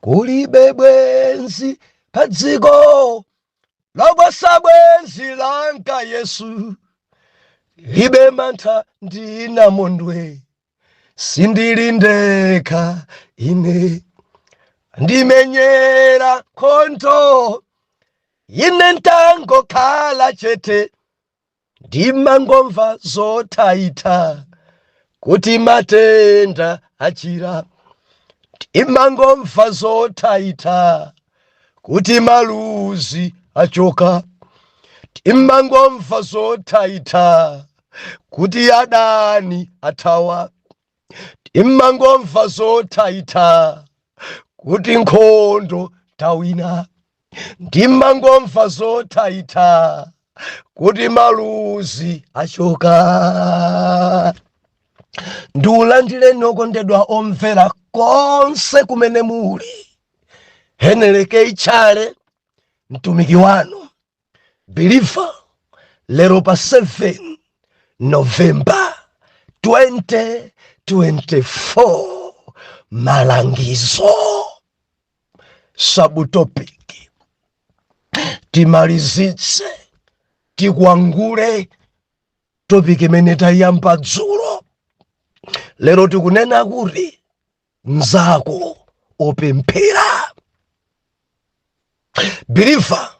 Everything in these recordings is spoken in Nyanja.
Kulibe bwenzi pa dziko loposa bwenzi langa Yesu. Libe mantha ndi namondwe, sindili ndekha ine. Ndimenyera nkhondo, ine ntangokhala chete, ndimangomva zothaitha kuti matenda achira, ndimangomva zothaitha kuti maluzi achoka, ndimangomva zothaitha kuti adani athawa, ndimangomva zothaitha kuti nkhondo tawina, ndimangomva zothaitha kuti maluzi achoka. Ndiulandireni okondedwa omvera konse kumene muli. Heneleke Ichale, mtumiki wanu believer, lero pa 7 November 2024, malangizo subtopic, timalizitse, tikwangule topic imene tayamba dzulo. Lero tikunena kuti mnzako opemphera. Believer,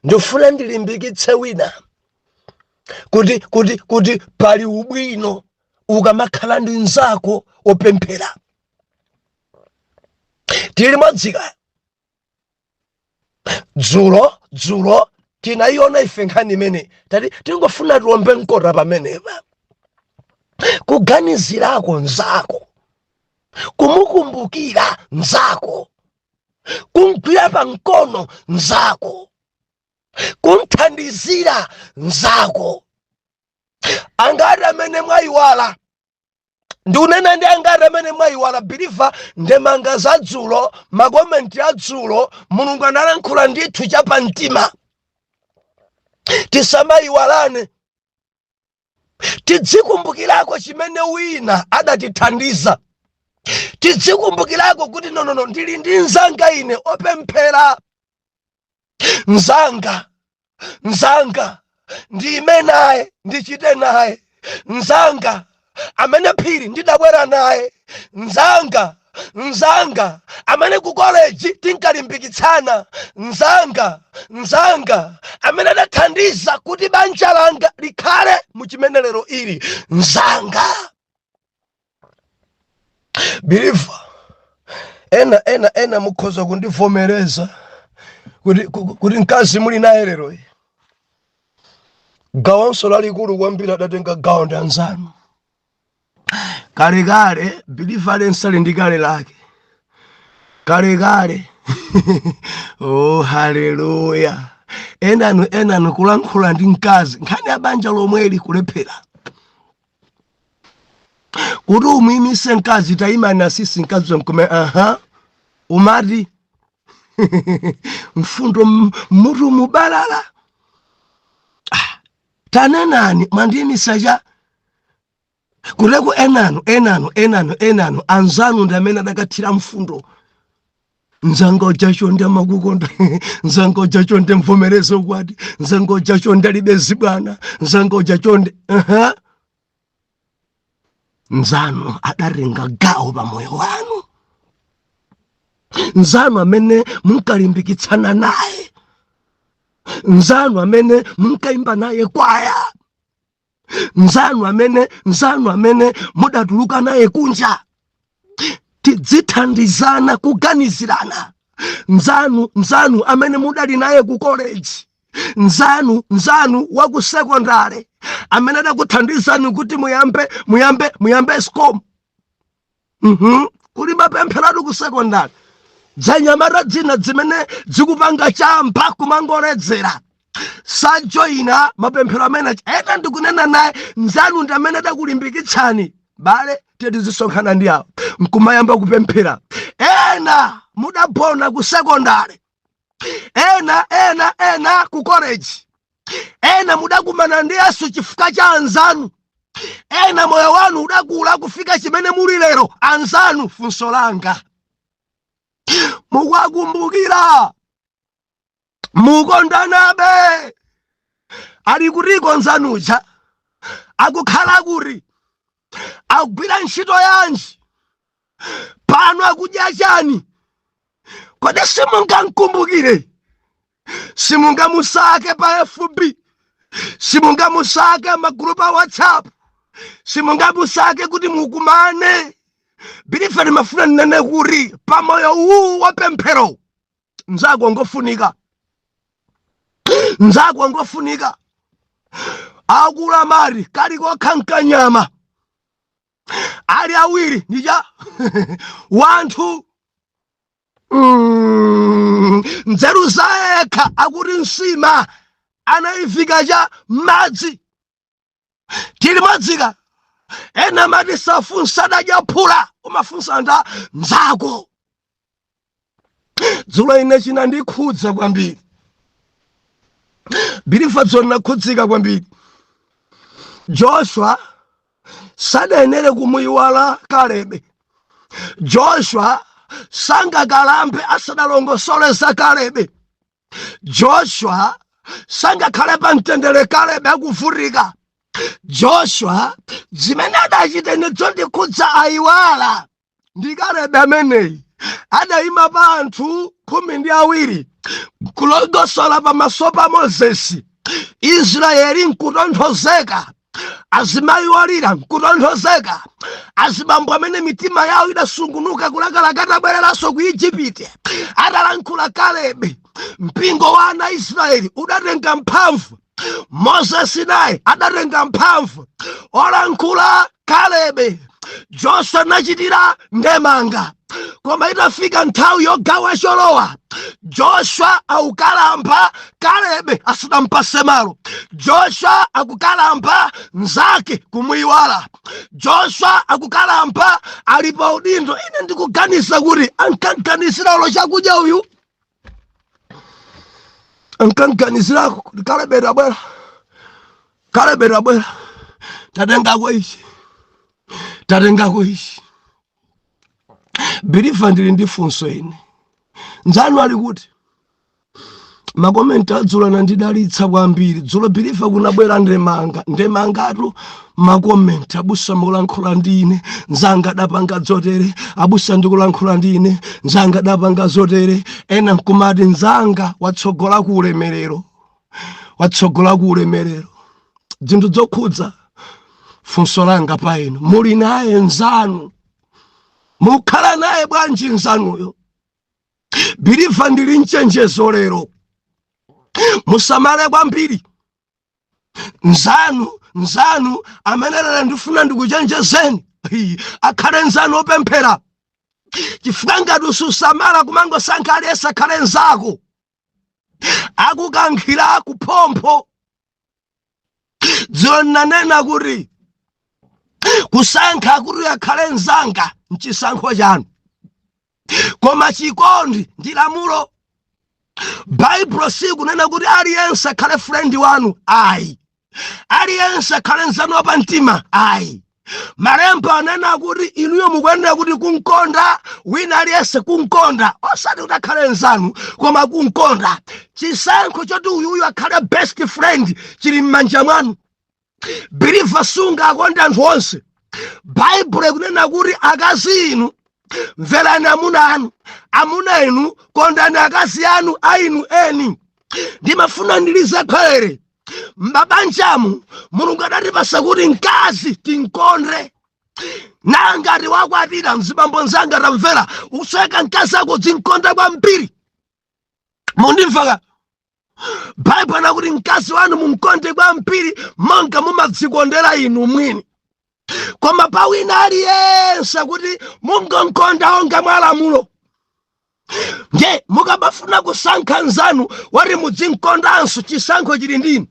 ndifuna ndilimbikitse wina kuti pali ubwino ukamakhala ndi mnzako opemphera. Tili modzika dzulo tinayiona ife nkhani imene tati tingofuna tiombe mkota pamenepa, kuganizirako mnzako, kumukumbukira mnzako, kumgwira pa mkono mnzako, kumthandizira mnzako. Angati amene mwayiwala? Ndikunena ndi angati amene mwayiwala, believer, ndemanga za dzulo, ma comment a dzulo? Mulungu analankhula ndithu chapamtima. Tisamayiwalane, tidzikumbukirako chimene wina adatithandiza, tidzikumbukirako kuti no, no, no, ndili ndi mnzanga ine opemphera, mnzanga, mnzanga ndiyime naye, ndichite naye, mnzanga amene phiri ndidabwera naye, mnzanga, mnzanga amene ku koleji tinkalimbikitsana, mnzanga, mnzanga amene adathandiza kuti banja langa likhale muchimene lero ili, mnzanga. Believer, ena mukhoza kundivomereza kuti mkazi muli naye lero, gawonso lalikulu kwambiri adatenga gawo ndi anzanu kalekale. Believer, lensali ndi kale lake kalekale. Oh, haleluya! Enanu kulankhula ndi mkazi nkhani ya banja lomweli kulephera kuti umuyimise mkazi, tayima nasisi, mkazi mkume, aha, umati mfundo mutu mubalala. Ah, tanenani, mwandiyimisa cha kuteko. Enanu anzanu ndi amene adakathira mfundo. Mzanga uja chonde amakukonda, mzanga uja chonde mvomereze ukwati, mzanga uja chonde alibe zibwana, mzanga uja chonde. Aha. Mzanu adatenga gawo pa moyo wanu, mzanu amene munkalimbikitsana naye, mzanu amene munkayimba naye kwaya, mzanu amene mudatuluka naye kunja. Tidzithandizana kuganizirana. Mzanu amene mudali naye ku college, mzanu wa ku sekondari amene adakuthandizani kuti muyambe SCOM. Kuli mapempheratu ku sekondari, dzanyamata dzina zimene zikupanga chamba kumangoledzera, sajoyina mapemphero amene ena ndikunena naye. Mzanu ndi amene adakulimbikitsani, bale, tiye tizisonkhana ndi awo, nkumayamba kupemphera. Ena mudabona ku sekondari, ena ku college, ena mudakumana ndi Yesu chifukwa cha anzanu, ena moyo wanu udakula kufika chimene muli lero anzanu. Funso langa. Mukuwakumbukira? Mukondanabe? Ali kutiko nzanuja? Akukhala kuti? Akugwira ntchito yanji pano? Akudya chani? Kodi simungamkumbukire? Simungamusake pa FB? Simungamusake magrupu a WhatsApp? Simungamusake kuti mukumane? Believer, ndimafuna ndinene kuti pamoyo uwu wa pemphero, mnzako ngofunika, mnzako ngofunika. Akula mari kali kokha nkanyama, ali awiri ndija wanthu. Nzeru zayekha akuti nsima anayifika cha madzi tili madzika. Ena mati safunsa adadya phula, umafunsa nda nzako. Dzulo ine chinandikhudza kwambiri, believer, dzulo ndinakhudzika kwambiri. Joshua sadayenere kumuyiwala Kalebe. Joshua sangakalambe asadalongosole za Kalebe. Joshua sangakhale pa mtendere Kalebe akuvutika. Joshua zimene adachita ine zondikhudza, ayiwala ndi Kalebe ameneyi adayima pa anthu 12 kulongosola pamaso pa Mozesi, Israeli nkutonthozeka, azimayi olira nkutonthozeka, azibambo amene mitima yawo idasungunuka kulakalaka atabwereranso ku Igupti. Atalankhula Kalebe, mpingo wa ana Israeli udatenga mphamvu. Mozesi naye adatenga mphamvu. Olankhula Kalebe, Joshua nachitira ndemanga. Koma itafika nthawi yogawa cholowa, Joshua akukalamba, Kalebe asadampase malo. Joshua akukalamba, nzake kumuyiwala. Joshua akukalamba, ali pa udindo. Ine ndikuganiza kuti ankaganizira ulo chakudya uyu, ankaganizirako kuti Kalebe tabwera, Kalebe tabwera, tatengako ichi, tatengako ichi. Believer, ndili ndi funso ine: nzanu ali kuti? Ma comment adzulo anandidalitsa kwambiri dzulo, believer. Kunabwera ndemanga, ndemangatu, ma comment: "Abusa, mukulankhula ndine, nzanga adapanga zotere. Abusa, ndikulankhula ndine, nzanga adapanga zotere." Ena nkumati, "Nzanga watsogola ku ulemerero, watsogola ku ulemerero." Zinthu zokhudza. Funso langa pa inu: muli naye nzanu? Mukhala naye bwanji nzanuyo? Believer, ndili mchenjezo lero, musamale kwambiri nzanu. Nzanu amene lero ndifuna ndikuchenjezeni akhale nzanu opemphera, chifukwa ngati ususamala kumangosankha aliyense akhale nzako, akukankhira kuphompho. Dzulo ndinanena kuti kusankha kuti akhale nzanga nchisankho chanu, koma chikondi ndi lamulo. Baibulo sikunena kuti aliyense akhale friend wanu, ayi, aliyense akhale nzanu wapamtima, ayi. Malemba anena kuti inuyo mukuyenera kuti kunkonda wina aliyense, kunkonda, osati kuti akhale nzanu, koma kunkonda. Chisankho choti uyuyu akhale best friend chili m'manja mwanu. Believer, sunga akonde anthu onse. Baibulo ikunena kuti akazi inu, mverani amuna anu; amuna inu, kondani akazi anu ainu eni. Ndimafuna ndilize khwere m'mabanjamu. Mulungu adatipasa kuti mkazi tinkonde. Nangati wakwatira, mzibambo nzanga tamvera, usweka mkazi ako dzinkonda kwambiri. Mundimvaka? Baibulo anakuti mkazi wanu munkonde kwambiri monga mumadzikondera inu mwini. Koma pa wina aliyense kuti mungonkonda onga mwa lamulo. Nje mukamafuna kusankha nzanu wati mudzinkondanso, chisankho chili ndinu.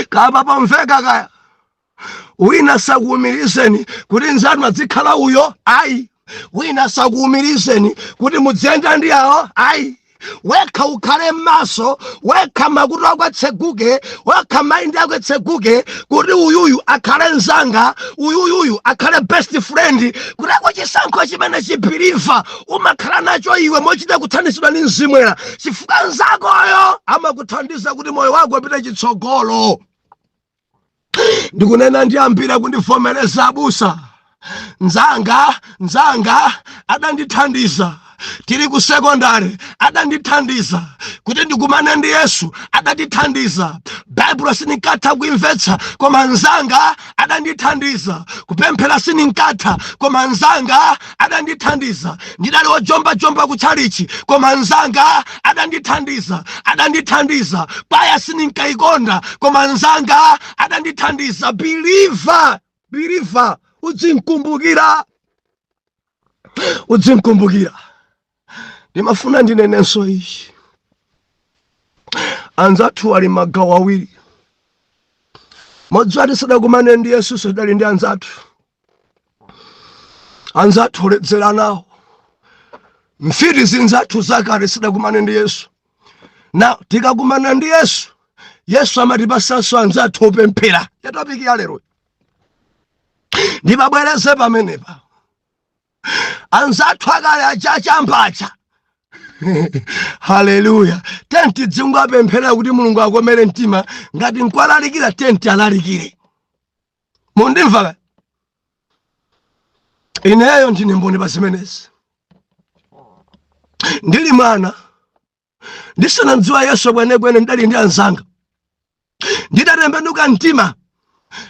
Kapa pamveka kaya? Wina sakuwumirizeni kuti nzanu adzikhala uyo, ayi. Wina sakuwumirizeni kuti mudziyenda ndi awo, ayi. Wekha ukhale m'maso, wekha makutu ako atseguke, wekha mind ako atseguke kuti uyuyu akhale mzanga, uyuyuyu akhale best friend. Kutako chisankho chimene chi believer umakhala nacho iwe mochita kuthandizidwa ndi Mzimu Woyera, chifukwa nzakoyo amakuthandiza kuti moyo wako upite chitsogolo. Ndikunena ndi ambiri kundivomereza, abusa, nzanga, nzanga adandithandiza tili ku sekondari, adandithandiza kuti ndikumane ndi Yesu, adatithandiza. Baibulo sininkatha kuimvetsa, koma nzanga adandithandiza. Kupemphera sininkatha, koma nzanga adandithandiza. Ndidali wojombajomba kutchalichi, koma nzanga adandithandiza, adandithandiza. Kwaya sininkaikonda, koma nzanga adandithandiza. Believer, believer, udzinkumbukira, udzinkumbukira. Ndimafuna ndinenenso ichi: anzathu ali magawo awiri. Modziwa tisadakumane ndi Yesu, tidali ndi anzathu, anzathu oledzera nawo, mfiti zinzathu zakale sidakumane ndi Yesu. Na tikakumana ndi Yesu, Yesu amatipasanso anzathu opemphera. Ya topic ya lero ndipabwereze pamenepa. Anzathu akale achachambacha, haleluya, tenti dzingwapemphera kuti Mulungu akomere mtima. Ngati nkwalalikira, tenti alalikire. Mundimva? Ineyo ndine mboni pa zimenezi. Ndili mwana, ndisanamdziwa Yesu kwenekwene, ndidali ndi anzanga. Ndidatembenuka mtima,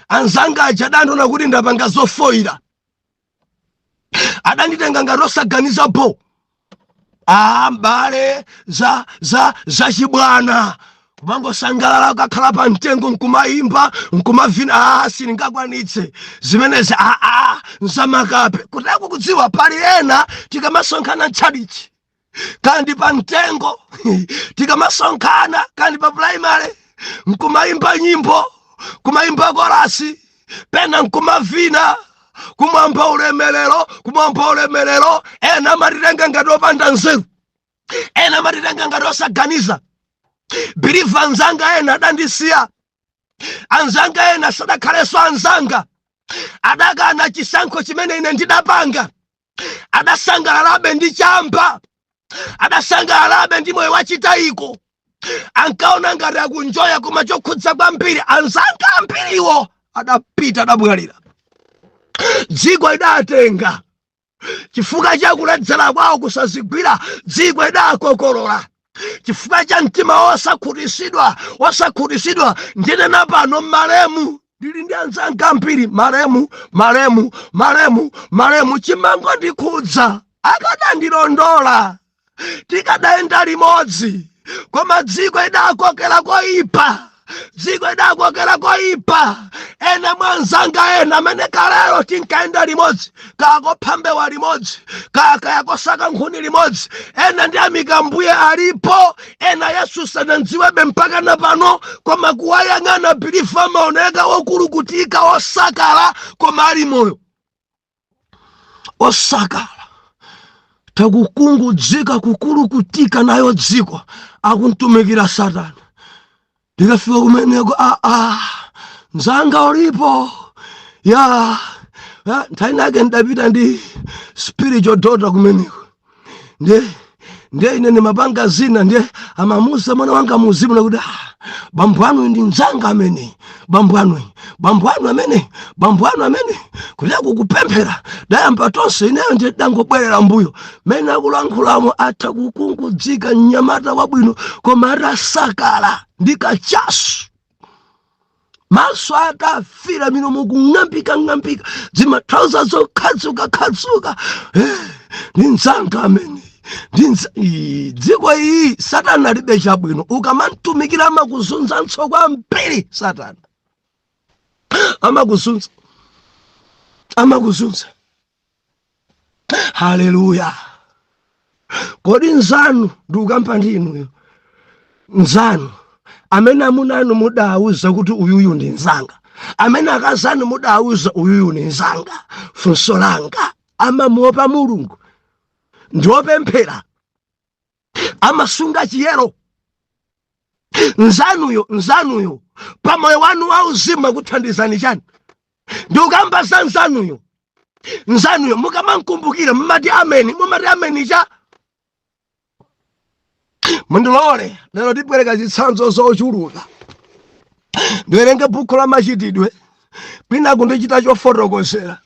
anzanga aja adandiona kuti ndapanga zofoyira, adanditenga ngati osaganiza bo. Ah, mbale, za zachibwana, kumangosangalala, kukakhala pa mtengo nkumayimba, nkumavina, ah, sindingakwanitse zimenezi, ah, ah, nzamakape. Kutako kudziwa pali ena tikamasonkhana mtchalichi kandi pa mtengo, tikamasonkhana kandi pa primary, nkumayimba nyimbo, kumayimba chorus, pena nkumavina, kumwamba ulemerero, kumwamba ulemerero. Ena amatitenga ngati opanda nzeru, ena amatitenga ngati osaganiza. Believer, anzanga ena adandisiya, anzanga ena sadakhalenso anzanga, adakana chisankho chimene ine ndidapanga. Adasangalalabe ndi chamba, adasangalalabe ndi moyo wachitayiko, ankaona ngati akunjoya. Koma chokhudza kwambiri, anzanga ambiriwo adapita, adabwalira, dziko idatenga chifukwa cha kuledzera kwawo, kusazigwira. Dziko idakokolola chifukwa cha mtima wosakhutisidwa, wosakhutisidwa. Ndinena pano, malemu, ndili ndi anzanga ambiri, malemu, malemu, malemu, malemu. Chimangondikhudza, akadandilondola tikadayenda limodzi, koma dziko idakokera koipa, dziko idakokera koipa. Ena mwa anzanga ena amene kalelo tinkayenda limodzi, kakophambewa limodzi, kakayakosaka nkhuni limodzi, ena ndi amikambuye alipo, ena Yesu sanandziwebe mpaka na pano. Koma kuwayang'ana, believer, amaoneka wokulukutika, osakala, koma ali moyo, osakala, takukungudzika, kukulukutika nayo dziko, akuntumikira Satana. Ndikafika kumeneko, aa, mzanga ulipo ya ya, nthawi nake ndidapita ndi spiritual daughter kumeneko. Ndiye ine ndimapanga zina, ndiye amamuza mwana wanga muzimu nakuti, "Ah, bambo anu ndi mzanga amene, bambo anu, bambo anu amene, bambo anu amene." Kuti kupemphera dayamba tonse, ineyo ndiye dangobwerera mbuyo. Mene akulankhulamo, atha kukungudzika, mnyamata wabwino, koma atasakala ndi kachasu, maso atafira, milomo kung'ambika ng'ambika, dzimatrauza zokhadzuka khadzuka. Eh, ndi mzanga amene dziko iyi. Satana alibe chabwino. Ukamamtumikira amakuzunzanso kwambiri. Satana amakuzunza, amakuzunza. Haleluya! Kodi nzanu, ndikukamba ndi inuyo, nzanu amene amuna anu mudawuza kuti uyuyu ndi nzanga, amene akazi anu mudawuza uyuyu ndi nzanga, funso langa, amamuopa Mulungu? Ndiopemphera? Amasunga chiyero. Nzanuyo, nzanuyo pamoyo wanu wauzimu akuthandizani chani? Ndikukamba za nzanuyo. Nzanuyo mukamankumbukira mumati ameni, mumati ameni cha. Mundilole lero tibwereka zitsanzo zochuluka. Ndiwerenge buku la Machitidwe, kwina kundichita chofotokozera.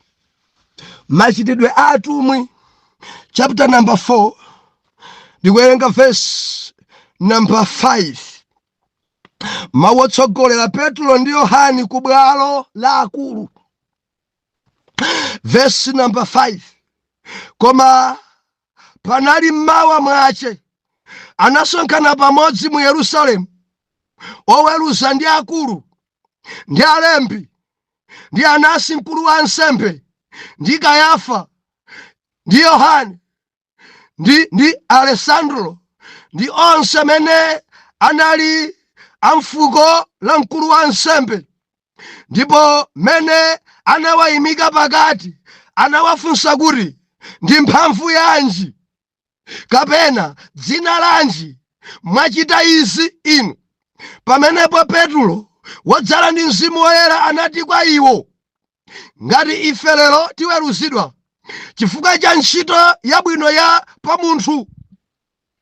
Machitidwe a Atumwi, chapter number 4, ndikuwerenga verse number 5. Mawu otsogolera: Petro ndi Yohani ku bwalo la akulu. Verse number 5: Koma panali mmawa mwache, anasonkhana pamodzi mu Yerusalemu oweruza ndi akulu ndi alembi ndi Anasi mkulu wa ansembe ndi Kayafa ndi Yohane ndi Alessandro ndi onse amene anali amfuko la mkulu wa ansembe. Ndipo mene anawayimika pakati, anawafunsa kuti, "Ndi mphamvu yanji kapena dzina lanji mwachita izi inu?" Pamenepo Petulo, wodzala ndi Mzimu Woyera, anati kwa iwo, "Ngati ife lero tiweruzidwa chifukwa cha ntchito yabwino ya pa munthu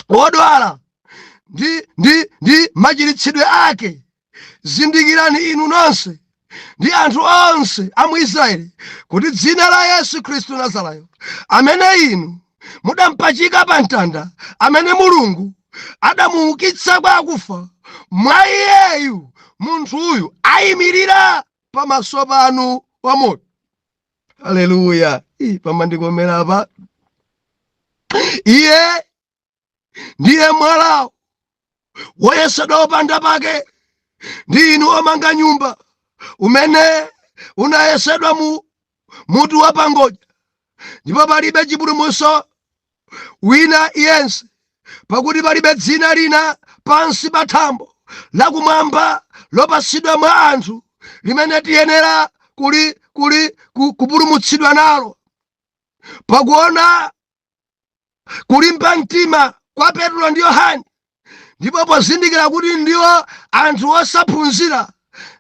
wodwala ndi machiritsidwe ake, zindikirani inu nonse ndi anthu onse a mu Israeli kuti dzina la Yesu Khristu Nazarayo, amene inu mudampachika pa mtanda, amene Mulungu adamuukitsa kwa akufa, mwa iyeyu munthuyu ayimirira pamaso panu wamoyo." Haleluya! Pamandikomera apa. Iye ndiye mwala woyesedwa wopanda pake ndi inu omanga nyumba, umene unayesedwa mu mutu wa pangodya. Ndipo palibe chipulumutso wina yense, pakuti palibe dzina lina pansi pa thambo lakumwamba lopatsidwa mwa anthu limene tiyenera kuli kuli kupulumutsidwa nalo. Pakuona kulimba mtima kwa Petro ndi Yohane, ndipo pozindikira kuti ndiwo anthu osaphunzira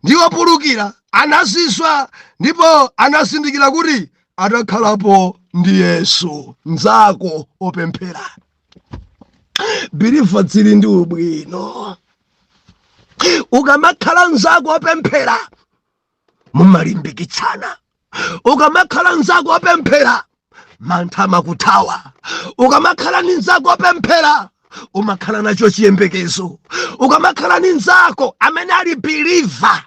ndi opulukira, anazizwa ndipo anazindikira kuti adakhalapo ndi Yesu. Nzako opemphera, believer, dzili ndi ubwino. Ukamakhala nzako opemphera, mumalimbikitsana. Ukamakhala nzako opemphera, mantha amakuthawa. Ukamakhala ndi nzako opemphera, umakhala nacho chiyembekezo. Ukamakhala ndi nzako amene ali believer,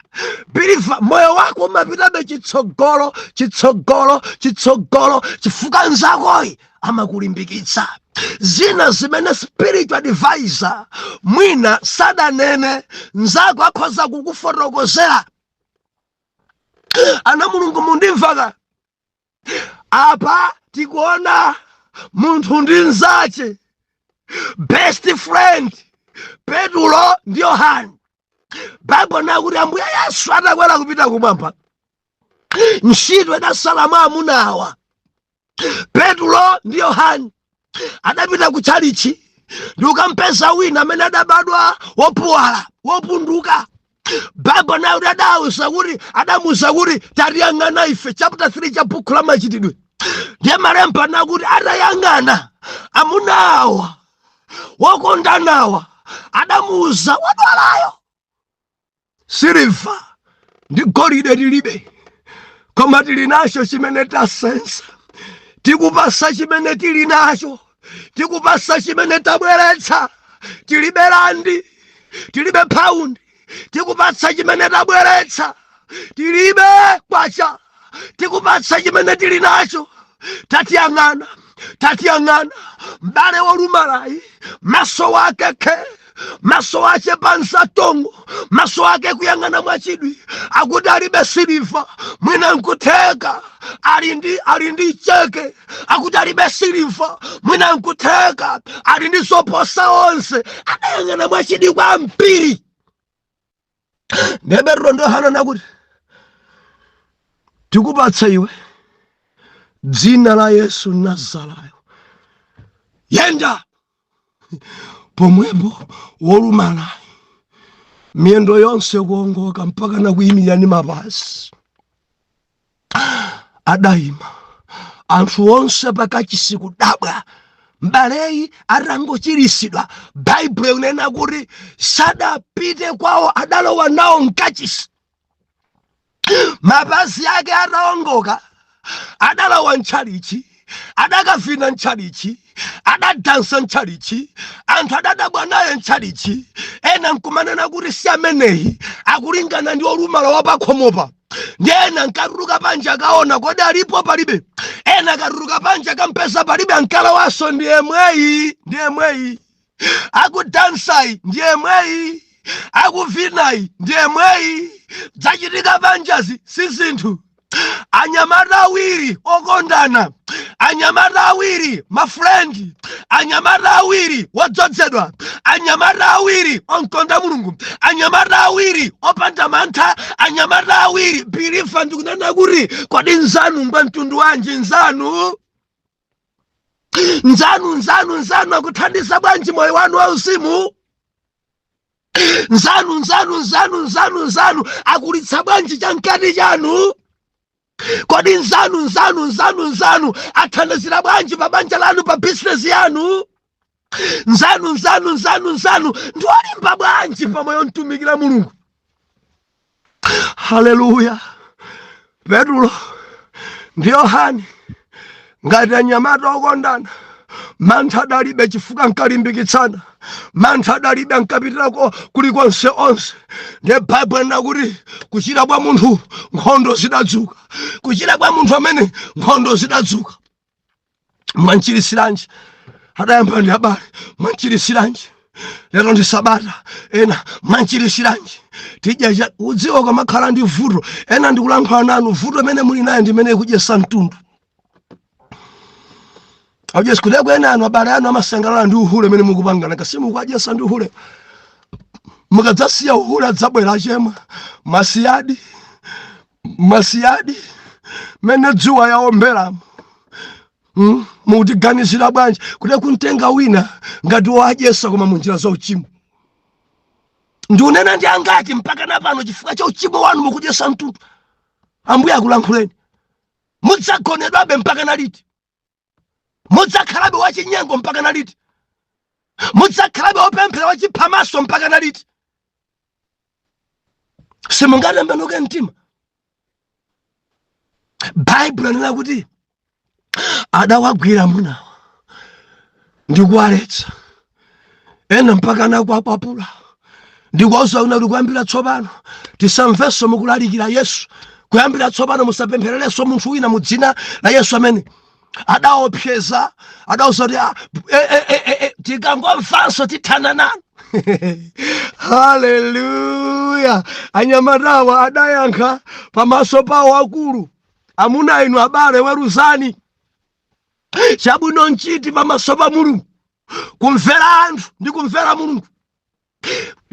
believer, moyo wako umapitabe chitsogolo, chitsogolo, chitsogolo, chifukwa nzakoyi amakulimbikitsa. Zina zimene spiritual advisor mwina sadanene, nzako akhoza kukufotokozera. Ana Mulungu, mundimvaka? Apa tikuona munthu ndi nzache, best friend, Petulo ndi Yohane. Baibulo nakuti Ambuye Yesu atakwera kupita kumwamba, ntchito idasala mwa amunawa, Petulo ndi Yohane. Adapita ku tchalichi ndi kukampeza wina amene adabadwa wopuwala, wopunduka. Baibulo nayo adawuza kuti, adamuuza kuti, "Tatiyang'ana ife." Chapter 3 cha buku la Machitidwe. Ndiye malemba nakuti atayang'ana amunawa wokondanawa, adamuuza wadwalayo, "Siliva ndi golide tilibe, koma tili nacho chimene tasenza. Tikupasa chimene tili nacho, tikupasa chimene tabweretsa. Tilibe randi, tilibe paundi, tikupatsa chimene tabweretsa. Tilibe kwacha, tikupatsa chimene tili nacho. Tatiyang'ana, tatiyang'ana." M'bale wolumalayi, maso wake khe, maso ache pansatongo, maso ake kuyang'ana mwachidwi, akuti alibe siliva, mwina nkutheka ali ndi cheke. Akuti alibe siliva, mwina nkutheka ali ndi zoposa onse. Adayang'ana mwachidwi kwambiri. Ndiye Petro ndi Yohana nakuti, "Tikupatsa iwe dzina la Yesu Nazarayo, yenda." Pomwepo wolumala miyendo yonse kuongoka mpaka nakuyimirira ndi mapazi adayima. Anthu onse pakachisi kudabwa, mbaleyi atangochirisidwa. Baibulo ikunena kuti sadapite kwawo, adalowa nawo mkachisi. Mapazi ake ataongoka adalowa mtchalichi, adakavina mtchalichi, adadansa mtchalichi. Anthu adadabwa naye mtchalichi. Ena nkumanena kuti si ameneyi akulingana ndi olumala wapakhomopa. Ndi ena nkatuluka panja akaona, kodi alipo? Palibe. Ena akatuluka panja kampeza palibe, ankalowaso, ndi yemweyi, ndi yemweyi akudansayi, ndi yemweyi akuvinayi, ndi yemweyi. Zachitika panjazi si zinthu. Anyamata awiri okondana, anyamata awiri mafrendi, anyamata awiri wodzozedwa, anyamata awiri onkonda Mulungu, anyamata awiri opanda mantha, anyamata awiri believer. Ndikunena kuti kodi nzanu ngwa mtundu wanji? Nzanu, nzanu, nzanu, nzanu akuthandiza bwanji moyo wanu wauzimu? Nzanu, nzanu, nzanu, nzanu, nzanu akulitsa bwanji chamkati chanu? Kodi nzanu, nzanu, nzanu, nzanu athandizira bwanji pa banja lanu, pa bizinesi yanu? Nzanu, nzanu, nzanu, nzanu ndiwalimba bwanji pamoyo mtumikira Mulungu? Haleluya! Petulo ndi Yohane ngati anyamata okondana, mantha adalibe chifukwa ankalimbikitsana. Mantha adalibe, ankapitirako kulikonse onse. Ndiye Baibulo lina kuti kuchira kwa munthu nkhondo zidadzuka. Kuchira kwa munthu amene nkhondo zidadzuka. Mwanchirisiranji? Adayamba ndi abale. Mwanchirisiranji? Lero ndi Sabata. Ena, mwanchirisiranji? Tidya cha udziwa kamakhala ndi vuto. Ena ndikulankhula nanu, vuto imene muli nayo ndimene ikudyesa mtundu. Aujesi kuteko ena anu abale anu amasangalala ndi uhule imene mukupangana, kasi mukuadyesa ndi uhule. Mukadzasiya uhule adzabwera achemwa masiyadi, masiyadi mene dzuwa yaomberamo. Mukutiganizira bwanji kuti kumtenga wina ngati woadyesa koma munjira za uchimo? Ndiunena ndi angati mpaka napano chifukwa cha uchimo wanu mukudyesa mtundu. Ambuye akulankhuleni. Mudzagonedwabe mpaka naliti? Mudzakhalabe wachinyengo mpaka naliti? Mudzakhalabe wopemphera wachiphamaso mpaka naliti? Simungatembenuke mtima? Baibulo linena kuti adawagwira amunawa ndikuwaletsa, ena mpaka nakuakwapula, ndikuwauza kuti kuyambira tsopano tisamvenso mukulalikira Yesu, kuyambira tsopano musapemphererenso munthu wina mu dzina la Yesu. Amene adaopseza, adauza kuti ah, tikangomvanso tithana nanu. Haleluya! Anyamatawa adayankha pamaso pawo akulu, amuna inu abale, weruzani chabwino nchiti pamaso pa Mulungu, kumvera anthu ndi kumvera Mulungu?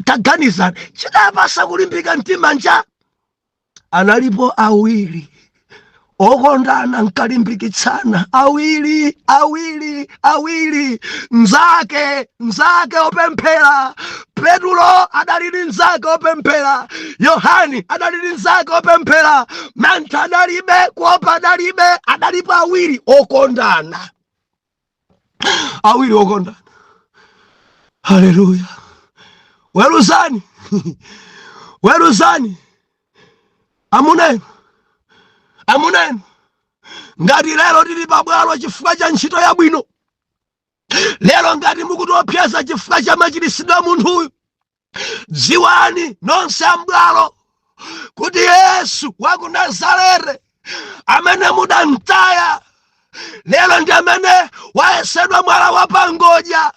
Taganizani, chidapasa kulimbika mtima nja analipo awiri okondana, nkalimbikitsana. Awiri, awiri, awiri, nzake, nzake opemphera. Petulo adalili nzake opemphera, Yohani adalili nzake opemphera. Mantha adalibe, kuopa adalibe. Adalipo awiri okondana, awiri okondana. Haleluya! Weruzani, weruzani amunenu, amunenu. Ngati lero tili pabwalo chifukwa cha ntchito yabwino, lero ngati mukutiopseza chifukwa cha machiritsidwe a munthuyu, dziwani nonse ambwalo kuti Yesu wa ku Nazarete amene mudamtaya, lero ndi amene wayesedwa mwala wapangodya.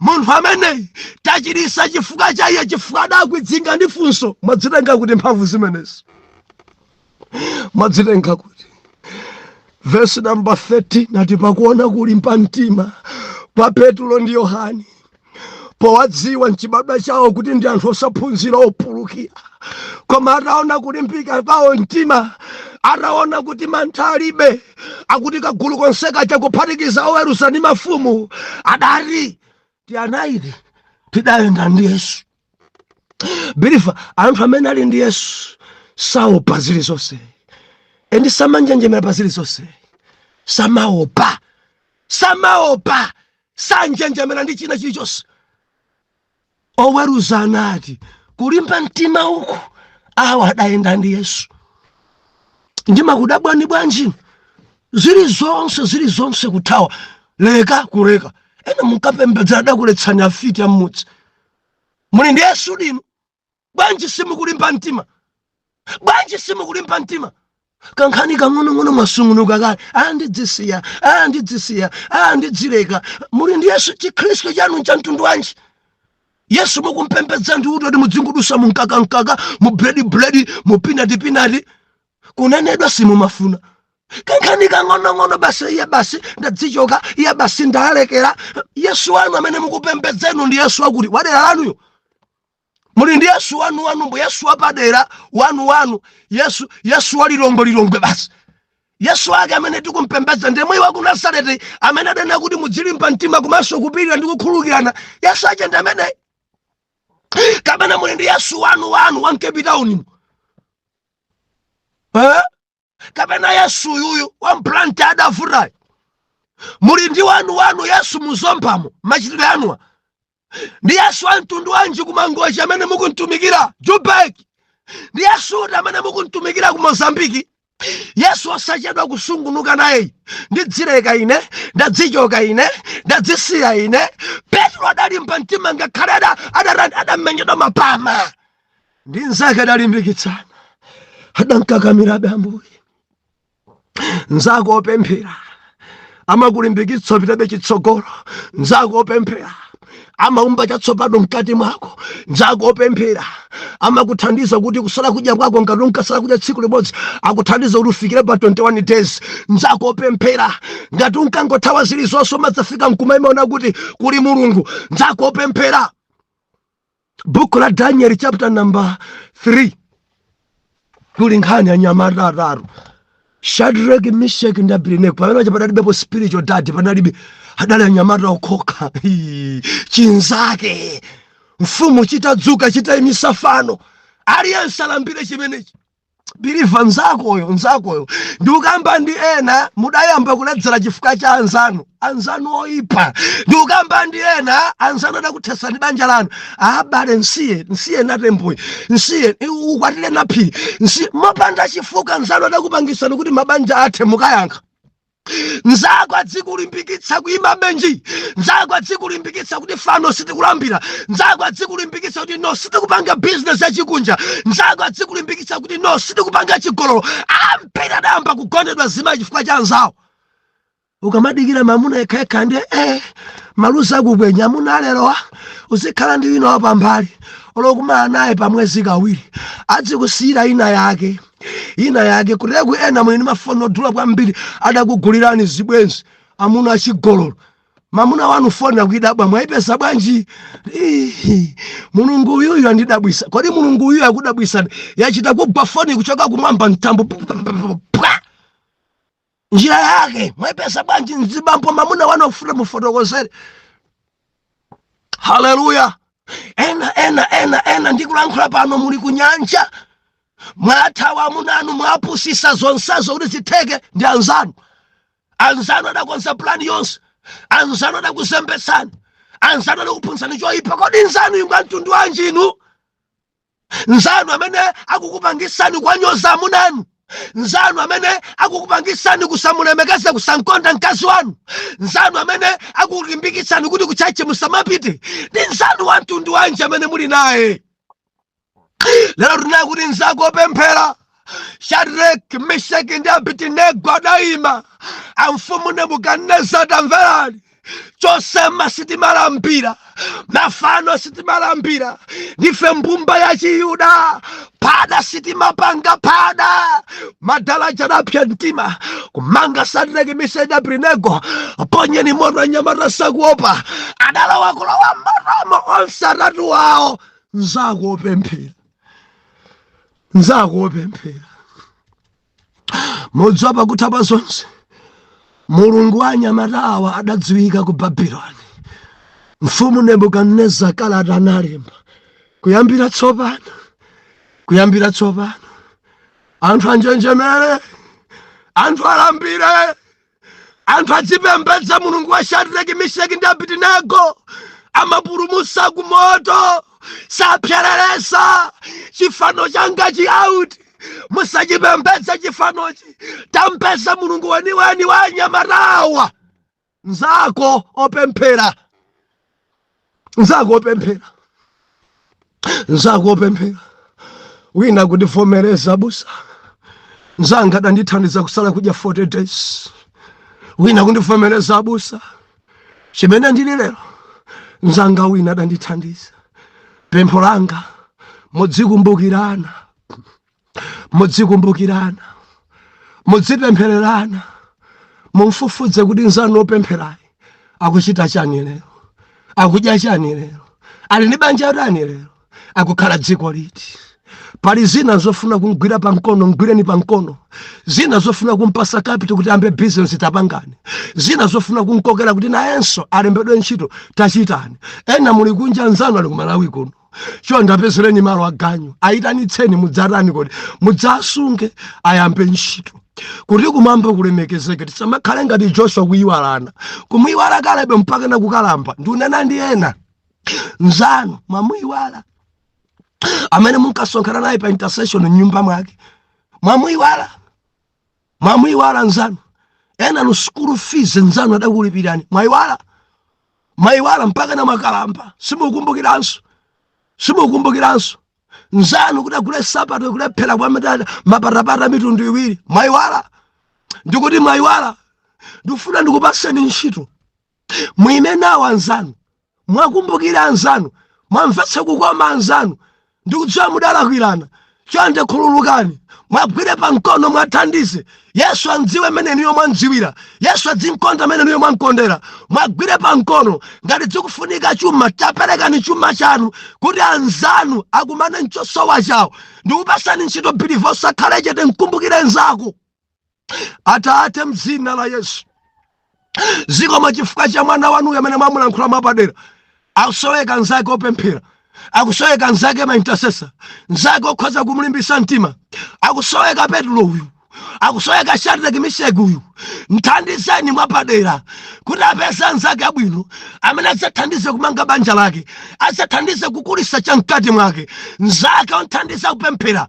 Munthu ameneyi tachirisa chifukwa cha iye, chifukwa adakwidzinga ndi funso. Mwadzitenga kuti mphamvu zimenezi? Mwadzitenga kuti? Verse number 13 nati, pakuona kulimba mtima kwa Petulo ndi Yohani, powadziwa mchibadwa chawo kuti ndi anthu osaphunzira, opulukira, koma ataona kulimbika kwawo mtima, ataona kuti mantha alibe, akuti kagulu konseka chakuphatikiza oweruza ndi mafumu adati Tianaiti tidayenda ndi Yesu. Believer, anthu amene ali ndi Yesu saopa zilizonse and samanjenjemera pa zilizonse. Samaopa, samaopa, sanjenjemera ndi china chilichonse. Oweruza anati, kulimba mtima uku, awa adayenda ndi Yesu. Ndimakudabwani bwanji? Zilizonse, zilizonse kuthawa, leka kuleka. Ena munkapembedzera, adakuletsani afiti amudzi. Muli ndi Yesu dinu, bwanji simukulimba mtima? Bwanji simukulimba mtima? Kankhani kang'onong'ono mwasungunuka kale, andidzisiya, andidzisiya, andidzileka. Muli ndi Yesu, chikhristu chanu cha mtundu wanji? Yesu mukumpembedza ndi kuti mudzingudusa mumkaka mu bread bread, mu peanut peanut. Kunenedwa simumafuna. Kankhani kang'onong'ono basi, iye basi ndadzichoka, iye basi ndalekera. Yesu wanu amene mukupembedzenu ndi Yesu wakuti wadera lanuyo? Muli ndi Yesu wanu wanu mbo, Yesu wapadera wanu wanu, Yesu, Yesu wa Lilongwe Lilongwe basi? Yesu ake amene tikumpembedza ndi mwe wa ku Nazareti amene adanena kuti mudzilimba mtima komanso kupirira ndi kukhululukirana. Yesu ache ndi amene, kapena muli ndi Yesu wanu wanu wa m'Cape Town, eh? Kapena Yesu uyuyu wa mplanta adavutayo? Muli ndi wanu wanu Yesu muzompamo machitidwe anuwa? Ndi Yesu wa mtundu wanji kuMangochi amene mukuntumikira? Jubek, ndi Yesu uti amene mukuntumikira ku Mozambiki? Yesu osachedwa kusungunuka naye, ndidzileka ine, ndadzichoka ine, ndadzisiya ine. Petro adalimba mtima ngakhale adamenyedwa mapama ndi nzake, adalimbikitsana, adankakamirabe Ambuye. Nzako opemphera amakulimbikitsa upitabe chitsogolo. Nzako opemphera amaumba chatsopano mkati mwako. Nzako opemphera amakuthandiza kuti kusala kudya kwako, ngati unkasala kudya tsiku limodzi, akuthandiza kuti ufikire pa 21 days. Nzako opemphera, ngati unkangothawa zilizonse, umadzafika nkumaimaona kuti kuli Mulungu. Nzako opemphera. Buku la Daniel chapter number 3 kuli nkhani anyamata atatu, Shadrach, Meshach ndi Abednego. Pamene paja padalibepo spiritual dad, panalibe, adali anyamata okhoka. Ii, chinzake mfumu chitadzuka, chitayimisa fano, aliyense alambire chimenechi. Believer, nzakoyo, nzakoyo ndikukamba ndi ena mudayamba kuledzera chifukwa cha anzanu, anzanu oipa. Ndikukamba ndi ena anzanu adakuthesani banja lanu. Abale, nsiye, nsiye natemboyi, nsiye ukwatire naphiri, nsiye mopanda chifukwa. Nzanu adakupangisani kuti mabanja athe, mukayankha. Nzako adzikulimbikitsa kuima benji. Nzako adzikulimbikitsa kuti fano sitikulambira. Nzako adzikulimbikitsa kuti no, sitikupanga business yachikunja. Nzako adzikulimbikitsa kuti no, sitikupanga chigololo. Ambiri adayamba kugonedwa zimayi chifukwa cha anzawo. Ukamadikira mamuna yekhayekha ndi maluzi akukwenya. Amuna alerowa, uzikhala ndi wina wapambali, olokumana naye pamwezi kawiri, adzikusiyira ina yake, ina yake. Kuteku ena muli ndi mafoni odula kwambiri, adakugulirani zibwenzi, amuna achigololo. Mamuna wanu foni akuidabwa, mwayipeza bwanji? Ihi, Mulungu uyuyu andidabwisa. Kodi Mulungu uyuyu akudabwisani? Yachita kugwa foni kuchoka kumwamba, mtambo pwa, njira yake mwayipeza bwanji? Mzibambo, mamuna wanu akufuna mufotokozere. Haleluya! Ena, ena, ena, ena ndikulankhula pano muli ku nyanja, mwathawa amunanu, mwapusisa zonsezo kuti zitheke ndi anzanu. Anzanu adakonza plan yonse, anzanu adakuzembetsani, anzanu adakuphunzitsani choyipa. Kodi nzanu ingwa mtundu wanji inu? Nzanu amene akukupangisani kwanyoza amunanu, nzanu amene akukupangisani kusamulemekeza, kusankonda mkazi wanu, nzanu amene akukulimbikitsani kuti kuchache musamapite, ndi nzanu wa mtundu wanji amene muli naye lero? Tinaye kuti nzako opemphera. Shadrach, Meshach ndi Abednego adayima. Amfumu Nebukadineza, tamverani, chosema sitimalambira, mafano sitimalambira, ndife mbumba ya Chiyuda, phada sitimapanga phada. Madalaja adapsa mtima kumanga Shadrach, Meshach ndi Abednego, aponyeni moto. Anyamata sakuopa, adalowa, kulowa motomo onse atatu wawo. Nzako opemphera, nzako opemphera. Mudziwa, pakutha pa zonse Mulungu wa anyamata awa adadziwika ku Babuloni. Mfumu Nebukadineza kalata analemba, kuyambira tsopano, kuyambira tsopano anthu anjenjemere, anthu alambire, anthu adzipembedza Mulungu wa Shadraki, Misheki ndi Abedenego. Amapulumutsa ku moto, sapsereresa. Chifano changa chi out, musachipembedze chifanochi. Tampeza Mulungu weniweni wa anyamatawa. Nzako opemphera, nzako opemphera, nzako opemphera wina kundivomereza, busa, nzanga adandithandiza kusala kudya 40 days. Wina kundivomereza, abusa, chimene ndili lero nzanga wina adandithandiza. Pempho langa, mudzikumbukirana, mudzikumbukirana, mudzipemphererana. Mumfufudze kuti nzanu opempherayi akuchita chani lero, akudya chani lero, ali ndi banja tani lero, akukhala dziko liti. Pali zina zofuna kumgwira pamkono, mgwireni pamkono. Zina zofuna kumpasa capital kuti ambe business, tapangani. Zina zofuna kumkokera kuti nayenso alembedwe ntchito, tachitani. Ena muli kunja, nzanu ali kumalawi kuno. Chonde apezereni malo aganyu, ayitanitseni. Mudzatani kodi? Mudzasunge ayambe ntchito kuti kumwamba kulemekezeke. Tisamakhale ngati Joshua, kuyiwalana, kumuyiwala Kalebe mpaka nakukalamba. Ndiunena ndi ena, nzanu mwamuyiwala amene munkasonkhana naye pa intercession mnyumba mwake. Mwamuyiwala, mwamuyiwala nzanu. Ena nu school fees nzanu adakulipirani, mwayiwala, mwayiwala mpaka na mwakalamba, simukumbukiranso, simukumbukiranso. Nzanu kuti agule sapato kulephera kwa mapatapata mitundu iwiri, mwayiwala. Ndikuti mwayiwala. Ndikufuna ndikupaseni ntchito, muime nawo anzanu, mwakumbukira anzanu, mwamvetsa kukoma anzanu. Ndikudziwa mudalakwirana, chonde khululukani, mwagwire pamkono, mwathandize. Yesu andziwe mmene niyo mwandziwira, Yesu adzimkonda mmene niyo mwamkondera. Mwagwire pamkono. Ngati zikufunika chuma, taperekani chuma chanu kuti anzanu akumane mchosowa chawo. Ndikupasani ntchito, believer, usakhale chete, mkumbukire nzako. Atate, mdzina la Yesu, zikomo chifukwa cha mwana wanuyo amene mwamulankhula mwapadera. Akusoweka nzake opemphera, akusoweka nzake ma intercessor, nzake okhoza kumulimbisa mtima. Akusoweka Petro uyu, akusoweka Shadraki, Misheki uyu. Mthandizeni mwapadera kuti apeze anzake abwino amene adzathandize kumanga banja lake, adzathandize kukulisa chamkati mwake, nzake onthandiza kupemphera.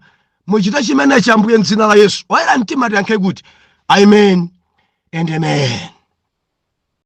Muchite chimenechi, Ambuye, mdzina la Yesu. Oyera mtima tiyankhe kuti amen and amen.